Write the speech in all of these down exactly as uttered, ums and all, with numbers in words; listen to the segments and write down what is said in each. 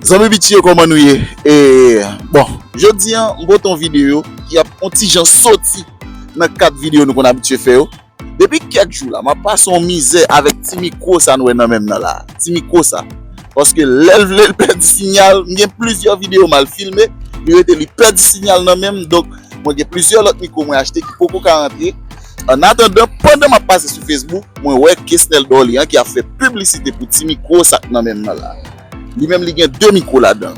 Zanmi bitch yo, kòman nou ye? E, bon, jodi a, m pote yon videyo ki ap yon ti jan soti nan kad videyo nou konn abitye fè yo. Depi kèk jou la, m ap pase yon mizè avèk ti mikwo sa n wè nan men m nan la. Ti mikwo sa. Paske lè l vle l pèdi sinyal, m gen plizyè videyo m al filme, li rete li pèdi sinyal nan men m, donk mwen gen plizyè lòt mikwo mwen achte ki poko ka rantre. Annatandan, pandan m ap pase sou Facebook, mwen wè Kesnel Dorlean ki ap fè piblisite pou ti mikwo sa k nan men m nan la. Li menm li gen de mikwo ladan l.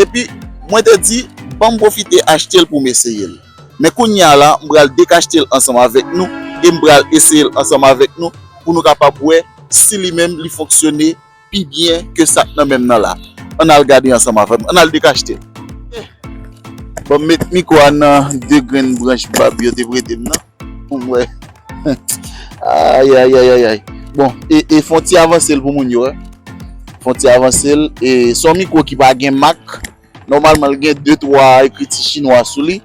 Epi, mwen te di, ban m pwofite achte l pou m eseye l. Men kounye a la, m pral dekachte l ansanm avèk nou e m pral eseye l ansanm avèk nou pou nou kapab wè si li menm li fonksyone pi byen ke sa k nan men m nan la. Ann al gade ansanm avè m, ann al dekachte l. Bon, m met mikwo a nan de grenn branch bab yo te prete m nan pou m wè. Ayayayayay. Bon, e, e fè yon ti avanse l pou moun yo, wi. Fè yon ti avanse l. E se yon mikwo ki pa gen mak. Nòmalman, l gen de, twa ekriti chinwa sou li.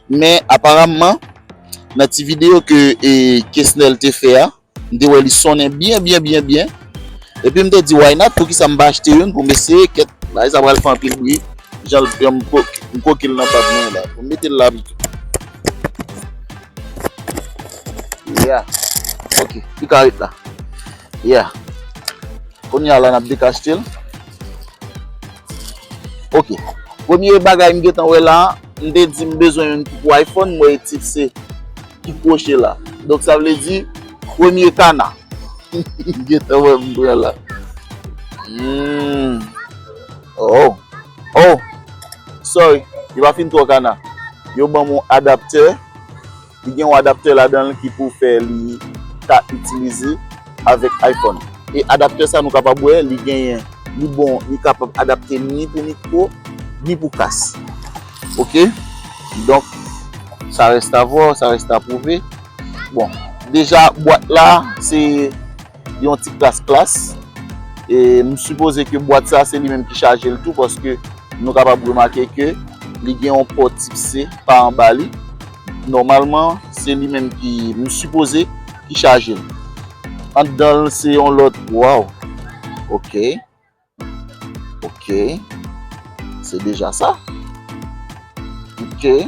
Men, aparamman, nan ti videyo ke, e, Kesnel te fè a, m te wè li sonnen byen, byen, byen, byen. Epi m te di, "Why not? Poukisa m pa achte youn pou m eseye?" Kèt, bagay sa pral fè anpil bri. Jan l, jan m ko-, m koke l nan bab mwen la. Pou m mete l la pito. Yeah. Ok. Li ka ret la. Yeah. Kounye a la, n ap dekachte l. Ok. Premye bagay m gentan wè la, m te di m bezwen youn ki pou iPhone, m wè e tip C ki kwoche la. Donk, sa vle di, premye kana. M gentan wè m pran la. Hmm. Oh. Oh. Sorry. Li pa fin twò kana. Yo ban m yon adaptè. Li gen yon adaptè ladan l ki pou fè li ka itilize avèk iPhone. E adaptè sa nou kapab wè, li genyen, li bon, li kapab adapte ni pou mikwo, ni pou kas. Ok? Donk, sa reste à voir, sa reste à prouver. Bon, deja, bwat la, se yon ti klas klas. E m sipoze ke bwat sa, se li menm ki chaje l tou, paske nou kapab remake ke li gen yon pò tip C pa anba li. Nòmalman, se li menm ki, m sipoze, ki chaje l. Anndan l, se yon lòt, waw. Ok. Ok. Se deja sa. Ok.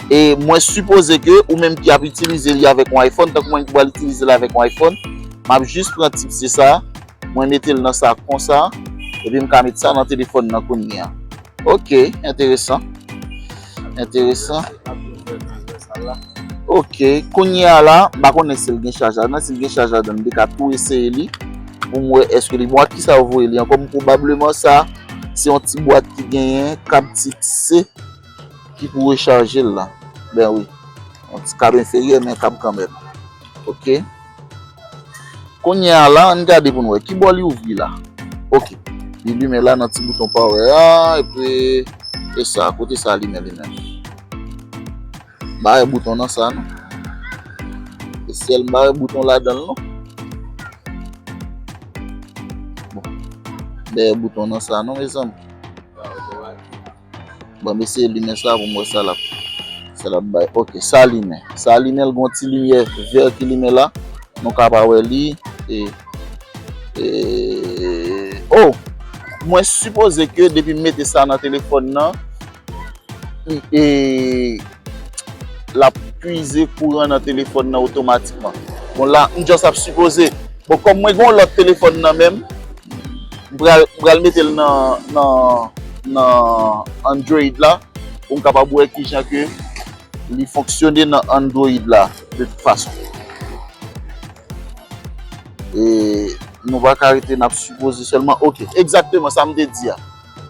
E mwen sipoze ke ou menm ki ap itilize li avèk yon iPhone, tankou mwen ki pral itilize l avèk yon iPhone, m ap jis pran tip C sa, mwen mete l nan sa konsa, epi m ka met sa nan telefòn nan kounye a. Ok, enteresan. Enteresan. Ok, kounye a la, m pa konnen si l gen chaj ladan, si l gen chaj ladan, m te ka tou eseye li pou m wè èske li bon. Ak kisa yo voye li ankò? M pwobableman sa, se yon ti bwat ki genyen kab tip C ki pou rechaje l la. Ben wi. Yon ti kab enferyè, men kab kanmenm. Ok. Kounye a la, ann gade pou n wè. Ki bò li ouvri la? Ok. Li limen la nan ti bouton power a, epi, e sa, kote sa limen li menm? M pa wè bouton nan sa, non. E syèl, m pa wè bouton ladan l, non. Bon. M pa wè bouton nan sa, non, mezanmi. Bon, m eseye limen sa pou m wè sa l ap, sa l ap bay. Ok, sa limen. Sa limen, l gon ti limyè vè ki limen la. Nou ka pa wè li. E, e, oh! Mwen sipoze ke depi m mete sa nan telefòn nan, e, l ap pwize kouran nan telefòn nan otomatikman. Bon, la, m just ap sipoze. Bon, kòm mwen gen yon lòt telefòn nan men m, m pral, m pral mete l nan, nan, nan Android la, pou m kapab wè kijan ke li fonksyone nan Android la, de tout fason. E nou pa ka rete n ap sipoze sèlman. Ok, egzakteman sa m te di a.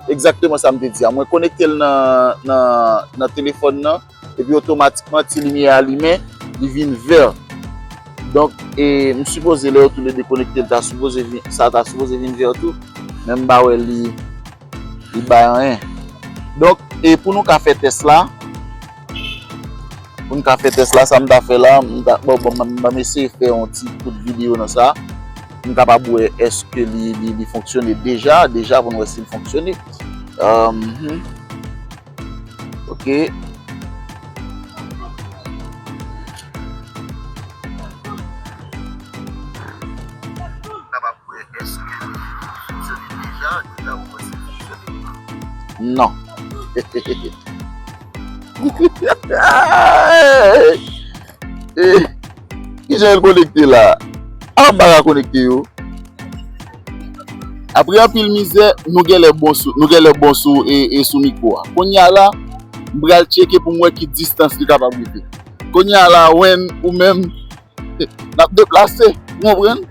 Egzakteman sa m te di a. Mwen konekte l nan, nan, nan telefòn nan, epi otomatikman ti limyè a limen, li vin vè. Donk, e, m sipoze lè yo toulede konekte, l ta sipoze vin, sa ta sipoze vin vè tou. Men m pa wè li, li bay anyen. Donk, e pou nou ka fè tès la, pou nou ka fè tès la, sa m ta fè la, m ta, bon, bon, m, m eseye fè yon ti kout videyo nan sa. M kapab wè èske li, li, li fonksyone deja, deja pou n wè si l fonksyone. Ahn, ok. Kapab wè èske li fonksyone deja. Non. Eh, kijan l konekte la? A, m pa ka konekte yo. Apre anpil mizè, nou genlè bon sou, nou genlè bon sou, e, e sou mikwo a. Kounye a la, m pral tcheke pou m wè ki distans li kapab rive. Kounye a la, Wen, ou menm, n ap deplase, ou konprann?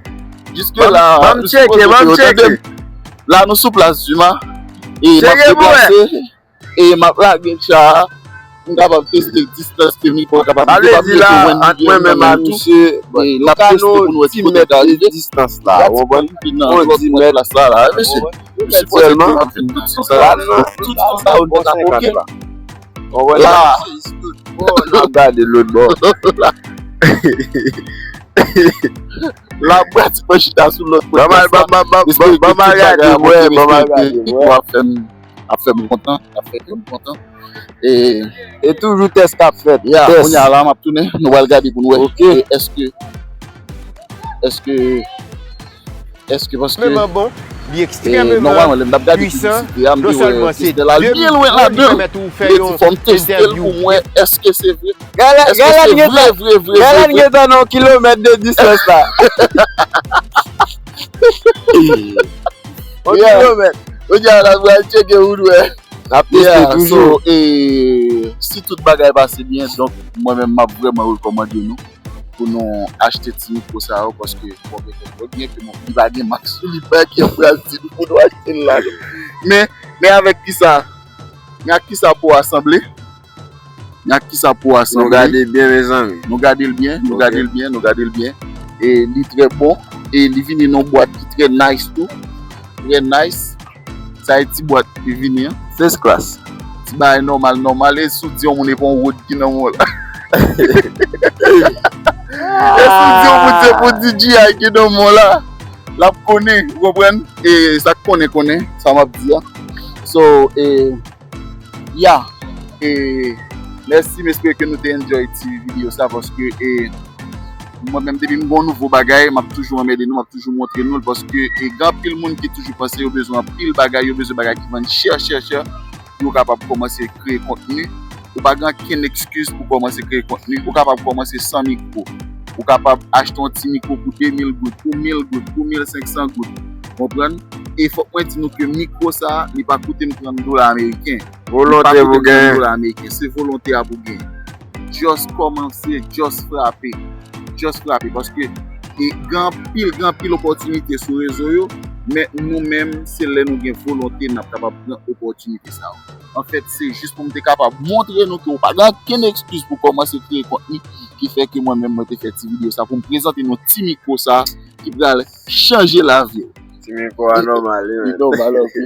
Jiske la, ban m tcheke, ban m tcheke. La, nou sou plas Duma. E m ap deplase. E m ap lage tcha a, m kapab teste distans ke mikwo a kapab. Sa vle di la, ant mwen menm ak misye, nou ka nou ti mèt de distans la, ou konprann? On di mèt la, ou konprann? Sèlman, tout sa yo nan oke. Ou konprann? La, n ap gade lòt bò. La, m pratikman chita sou lòt bò. Ban m al gade, mwen, ban m al gade, mwen. Ap fè m, ap fè m kontan, ap fè kè m kontan. E, e toujou tès k ap fèt. Ya, tès. Kounye a la, m ap tounen, nou pral gade pou nou wè. Ok. E èske, èske, èske, paske, e, nòmalman, lè m t ap gade piblisite a, m te wè pistèl la byen lwen ladan. Li di fò m teste l pou m wè èske se vre. Èske se vre, vre, vre, vre, vre? Gade l gentan nan yon kilomèt de distans la. Yon kilomèt. Kounye a la, pral tcheke pou n wè. N ap teste toujou. So, e, si tout bagay pase byen, donk, mwen menm, m ap vrèman rekòmande nou pou nou achte ti mikwo sa yo, paske, bon, petèt, bon, byen ke, bon, li pa gen mak sou li, pa gen pral di nou pou nou achte l la. Men, men avèk kisa, men ak kisa pou asanble? Men ak kisa pou asanble? Nou gade l byen, mezanmi. Nou gade l byen, nou gade l byen, nou gade l byen. E li trè bon. E li vini nan yon bwat ki trè nice tou. Trè nice. Sa e ti bwat ki vini an. First class. Ti bagay nòmal, nòmal. E si w di yon moun e pa yon rod ki nan men w la. E si w di yon moun se pou D J I ki nan men w la, l ap konnen, ou konprann? E sa k konnen, konnen, sa m ap di a. So, e, Ya, e, mèsi, m espere ke nou te enjoy ti videyo sa, paske, e, mwen menm, depi m gen yon nouvo bagay, m ap toujou anmède nou, m ap toujou montre nou l, paske, e, gen anpil moun ki toujou panse yo bezwen anpil bagay, yo bezwen bagay ki vann chè, chè, chè, pou yo kapab kòmanse kreye kontni. Ou pa gen okenn ekskiz pou kòmanse kreye kontni. Ou kapab kòmanse san mikwo. Ou kapab achte yon ti mikwo pou de mil goud, pou mil goud, pou mil senk san goud. Konprann? E fòk mwen di nou ke mikwo sa a, li pa koute m trant dola ameriken. Volonte pou genyen. Li pa koute m trant dola ameriken. Se volonte a pou genyen. Just kòmanse, just frape. Just frape. Paske, e, gen anpil, gen anpil opòtinite sou rezo yo, men nou menm, se lè nou gen volonte, n ap kapab pran opòtinite sa yo. Anfèt, se jis pou m te kapab montre nou ke w pa gen okenn ekskiz pou kòmanse kreye kontni, ki fè ke mwen menm, mwen te fè ti videyo sa pou m prezante nou ti mikwo sa ki pral chanje lavi w. Ti mikwo a nòmal, wi, men. Li nòmal, ok.